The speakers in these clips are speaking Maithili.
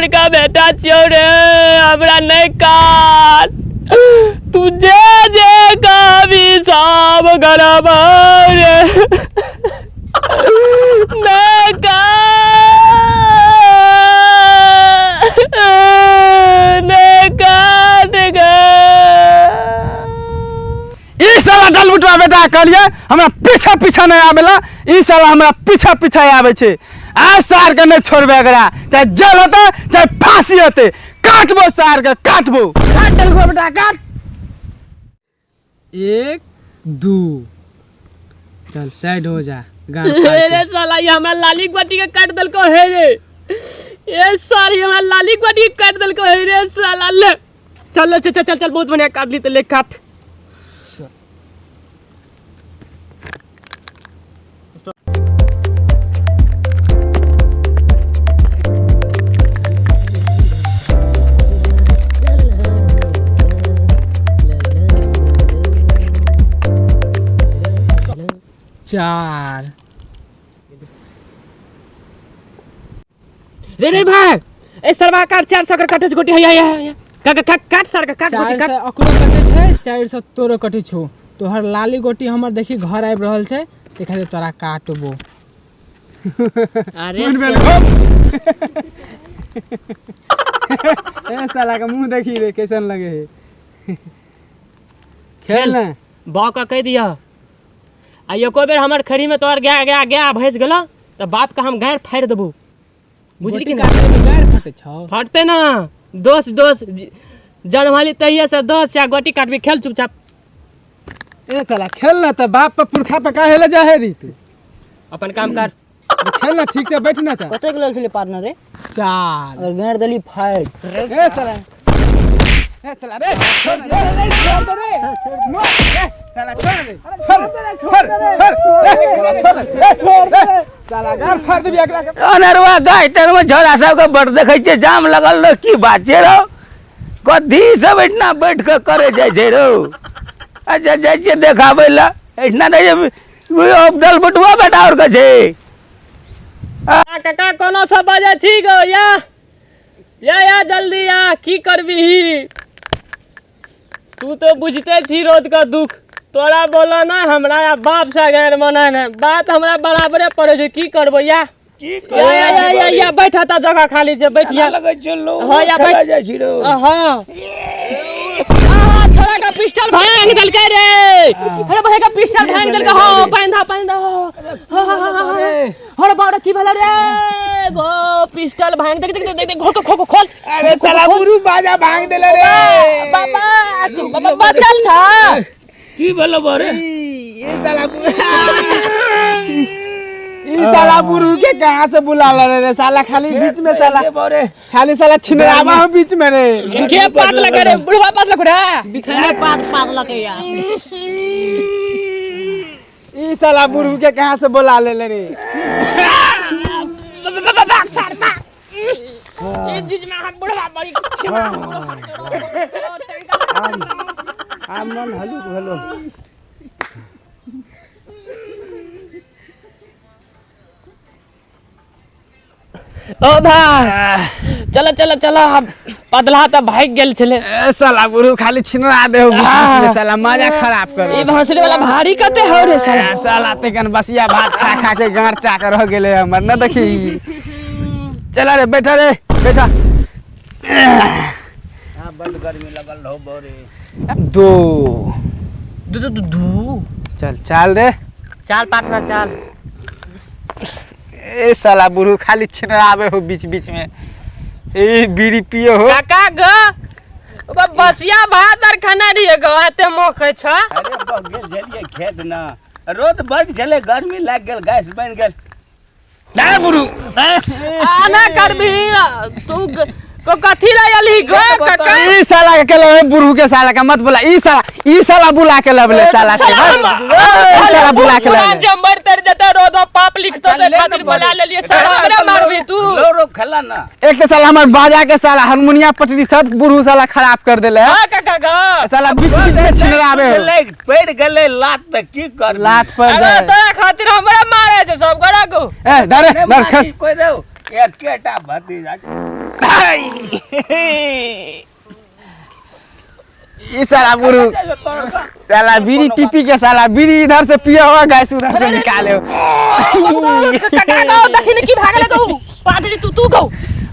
बड़का बेटा छियौ रे, हमरा नहि काट। तू जे जे कहबी सब करबौ रे। नहि काट, नहि काट गे। ई साला डलबुटवा बेटा कहलिए हमरा पीछा पीछा नहीं आवेला, ई साला हमरा पीछा पीछा आवे छे। आज सार के नहीं छोड़बे एकरा, चाहे जेल होते चाहे फांसी होते, काटबो सार के, काटबो। काट डलबुटवा बेटा काट। 1 2 चल साइड हो जा। गान फाड़ के। रे साला ये हमरा लाली गोटी के काट देलको हे रे। ए सारी हमरा लाली गोटी के काट देलको हे रे साला। ले चल चल चल चल, बहुत बढ़िया काट ली तो ले काट। 4। रे रे भाई, ए सरवा काट, 400 के काटे गोटी। है है है का का काट सर का काट गोटी 4 काट। सौ ओकरो कटे छै, 400 तोरो कटे छौ। तोहर लाली गोटी हमर देखी घर आबि रहल छै, देखा जे तोरा काटबो। अरे ए साला के मुंह देखी रे कैसन लगे है। खेल ना बाप का कह दिया आ एको बेर हमर खड़ी में तोहर गया गया गया भैंस गेलो त बाप का हम गायर फाड़ देबो, बुझली कि गोटी ना? काटले तऽ गायर फटे छौ। फटते ना, दोस दोस जनवाली तहिया से 10 या गोटी काटबी। खेल चुपचाप। ए साला खेल ना त बाप पर पुरखा पे काहे ले जाहे री तू? अपन काम कर। खेल ना ठीक से, बैठ ना त। कतेक लेल छलै पार्टनर रे? 4। अगर गारि देली फाड़। ए साला, ए साला रे, छोड़ दे रे, छोड़ दे रे, नो, ए साला छोड़ रे, छोड़ छोड़ छोड़, ए साला छोड़ रे, छोड़ रे, साला गार फाड़ देबी एकरा के। अनरवा गाय तरमे झोरा सबके बड़ देखै छियै जाम लगल रहो, की बात छै रौ? कथी सब एहिठिना बैठ कऽ करै जाइ छै रौ? अच्छा जाइ छियै देखाबै लए, एहिठिना नहि दल बटुआ बेटा आओर के छै। आ काका कोनो सब बाजै छी गो? या या या जल्दी आ, की करबीही तू? तो बुझते छी रोज का दुख, तोरा बोला ना हमरा या बाप से गैर मना ने बात हमरा बराबरे पड़े छै, की करबो? या की या या या या या बैठ ता, जगह खाली छै, बैठ या। लगै छै लो। हाँ, या बैठ। जाइ छी रौ। हाँ छोड़ा का पिस्टल भांग देलकै रे। अरे भाई का पिस्टल भांग देलकै। हाँ पानि दा, पानि दा। हाँ हाँ हाँ हाँ, अरे बाप रे की भेलै रे गो? पिस्टल भांग देख देख देख देख, खोल खोल खोल। अरे साला बुरू बाजा भांग देले रे। बाबा बाबा बचल छ। की भेलो बरे? ई साला ई साला बुरू के कहाँ से बुला ले रे साला? खाली बीच में साला बरे खाली साला छिनरावा हो बीच में रे। के पात लगे रे? बुढ़वा पात लगे रे। बिखने पात पात लगे या। ई साला बुरू के कहाँ से बुला ले रे? ई चीज में हम बुढ़वा बड़ी आब मन हलुक भेलो। ओ भाई चलो चलो चलो, अब पदला तऽ भागि गेल छलै। ए साला बुरू खाली छिनरा दे हो बीच बीच में, साला मजा खराब कर। ई भोंसड़ी वाला भारी कते हौ रे साला? ए साला तेकन बसिया भात खा खा के गाँठ चाकर हो गेले हमर न देखी। चला रे, बैठा रे बैठा। बड गर्मी लगल रहो बरे। 2 दू दू दू दू। चल चाल रे, चाल पार्टनर चाल। ए साला बुढ़ू खाली छिनरावे हो बीच बीच में, ए बीड़ी पियो हो। काका ग ओकर बसिया भात आर खाना रहिए ग, एते मखै छ। अरे बह गेल छलियै खेत न, रोड बड छलै, गर्मी लागि गेल, गैस बनि गेल। ए बुढ़ू आना करबी तू को कथी ला अली गो काका? ई साला के केलो ए बुढ़ू के साला के मत बोला। ई साला, ई साला बुला के लबले साला के, ई साला बुला के लबले। जमर तर जता रोद पाप लिखतो ते खातिर बोला लेलिए साला, हमरा मारबी तू? लो खेला ना। एक तो साला हमर बाजा के साला हारमोनिया पटरी सब बुढ़ू साला खराब कर देले है। हां काका ग साला बीच बीच में छिनरावे हो। पड़ गेलै लात त की कर? लात पर अरे जाए। तोरा खातिर हमरा मारे छै सब गोरा को। ए धरे धर खा। कोई रहो एकेटा भतीजा। ई साला बुढ़ू साला बीड़ी पी पी के साला बीड़ी इधर से पिया हुआ गैस उधर से निकाले हो। काका गौ देखी ने की भागले गौ पादरी तू तू गौ।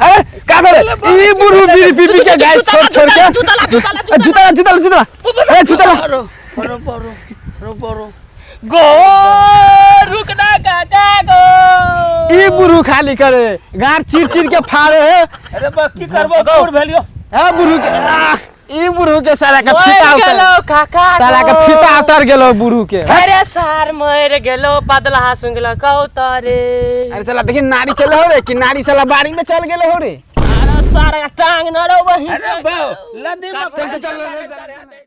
अरे का भेले ई बुढ़ू बीड़ी पी पी के गैस छोड़ छोड़ के जूता ला जूता ला जूता ला जूता ला जूता ला अरे जूता ला रो रो रो रो गो रुकना काका गो। ई बुढ़ू खाली करे गार चीर चीर के फाड़े है। अरे बा की करबो दूर भेलियो। ए बुढ़ू के ई बुढ़ू के साला के फीता मर उतर गेलो काका साला के फीता उतर गेलो बुढ़ू के। अरे सार मर गेलो पदला सुंगलो कौ तरे। अरे साला देखी नारी चले हो रे कि नारी साला बाड़ी में चल गेलो हो रे। अरे सारा टांग न रो वही। अरे बा लदी में चल चल चल।